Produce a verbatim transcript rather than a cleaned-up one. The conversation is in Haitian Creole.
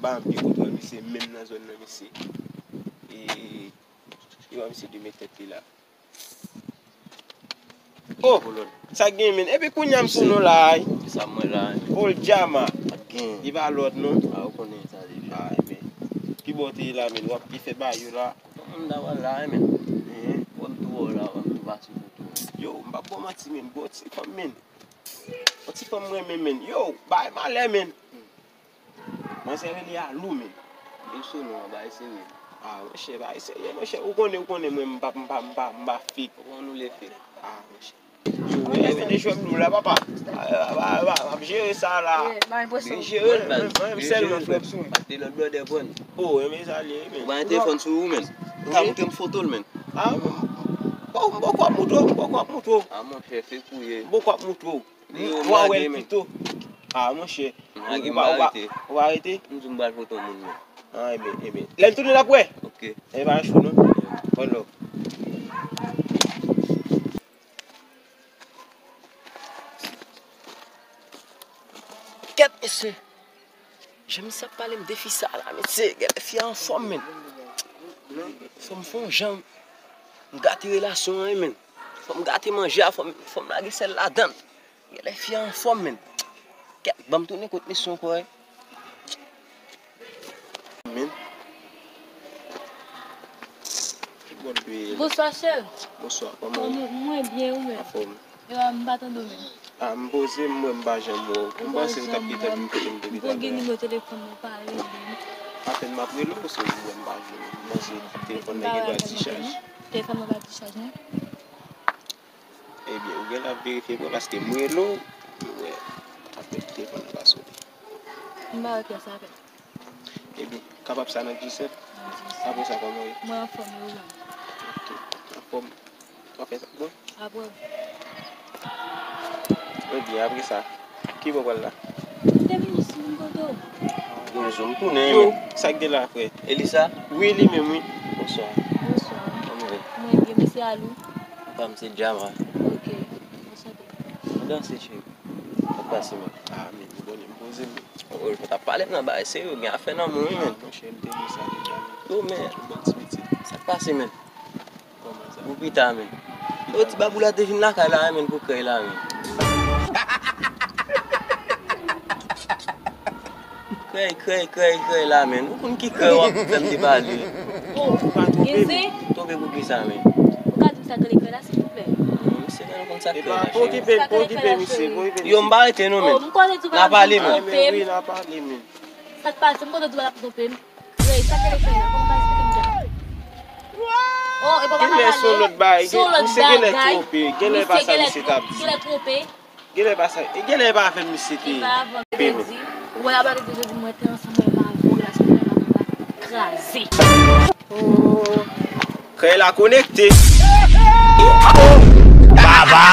Pa anpil kontwòl, misye menm nan zòn nan, misye. E, yo wè misye de met tèt li la. Oh, sa gen, men. Epi kounye a m sou nou la, ay. Sa mwen la, men. Old Jama. Sa gen. Li pa lòt, non. A, ou konnen sa deja. Ay, men. Ki bò w te ye la, men? W ap ki fè ba yo la? Tout moun ta wè la, men. Wè m tou wè w la, wè m tou pase foto. Yo, m p ap ba w manti, men. Gwo ti fanm, men. Yon ti fanm mwen renmen, men. Yo, bay malè, men. Manzè rele Alou, men. Yo sou nou an, bagay serye. Ah, monchè, bagay serye, monchè. Ou konnen, ou konnen mwen, m pa, m pa, m pa, m pa fake. Ou konnen nou le fake. Ah, monchè. Yo, men, men, jwè m dou la, papa. Ah, ah, ah, ah, m ap jere sa la. M jere, mwen, mwen, m sèlman, frè m. Pase lòt blòdè pran. Oh, men sa li ye, men. Ou pa gen telefòn sou ou, men. Ou ka montre m foto l, men. Ah, m poko ap montre w, m poko ap montre w. Ah, monchè, fake ou ye. M poko ap montre w. Ou a wè l pito. Ah, monchè. Ou pa, ou pa, ou pa rete? M di m pral foto moun, men. Ah, ebyen, ebyen. Lè n tounen n ap wè. Ok. Ebyen, pa cho, non. One love. Kèt, mesye. Jan misye ap pale m de fi sa la, mesye, genlè fi a anfòm, men. Fò m fè yon jan m gate relasyon an, men. Fò m gate manje a, fò m, fò m lage sèl ladan l. Genlè fi a anfòm, men. Kèt, ban m tounen kot mesye ankò, wi. Men. Ki bò l dwe ye la? Bonswa, cheri. Bonswa, kòman w ye? Kòman, mwen byen, ou menm? Anfòm. Ewa, m pa tande w menm. Ah, m poze m, m wè m pa janm wè w. M panse ou t ap gentan vin kote m depi talè a. M te gen nimewo telefòn mwen pa rele m. Apèn m ap rele w, se ou wè m pa jwenn ou. M panse telefòn nan gen dwa dichaj. Telefòn mwen pa dichaj, non. Ebyen, ou genlè ap verifye pou mwen, paske m rele w, m wè apèn telefòn nan pa sone. M pa wè kiyès sa apèn. Ebyen, kapab sa nan G sèt. Nan G sèt. Apre sa, kòman w ye? Mwen anfòm, e ou menm? Ok, anfòm. W ap fè sa, bon? Apre. Ebyen, apre sa, ki bò w pral la? M te vin jis vin kote w. Bonjou, m tounen, men. Yo, sa k gen la, frè? Elisa? Wi, li menm, wi. Bonswa. Bonswa. Kòman w ye? Mwen byen, mesye Alou. Pa m se Jama. Ok, anchante. Mwen danse, cheri. Sa k pase, men? Ah, men, m konnen, m poze m. Oh, ou t ap pale m nan bagay serye, gen afè nan men w, wi, men. Ah, monchè, m te di sa deja, men. Yo, men. Ou bon ti pitit. Sa k pase, men? Kòman sa? Pou pita, men. Yo, ti babou la te vin lakay la, men, pou krèy la, men. Krèy, krèy, krèy, krèy la, men. Ou konn ki krèy w ap fè m te pale? Oh, Genze. Tonbe pou ki sa, men? Ou ka di m sa k rele krèy la, silvouplè? Non, misye, men, nou konn sa k krèy la, cheri. Sa k rele krèy la, cheri? Yo, m pa rete non, men. N a pale, men. N a pale, men. Sa k pase, m kontan di w al ap twonpe m. Krèy, sa k rele krèy la? Kòman w ka eksplike m sa? Oh, e pa pale. Genlè se yon lòt bagay. Misye genlè twonpe. Genlè pa sa misye t ap di. Genlè twonpe. Genlè pa sa. E genlè pa avè misye te. E pa avè misye te di. Ou wè la bagay de jodi mwen te ansanm avè w la sou krèy la, mwen pa kraze. Oh. Krèy la konekte. Baba.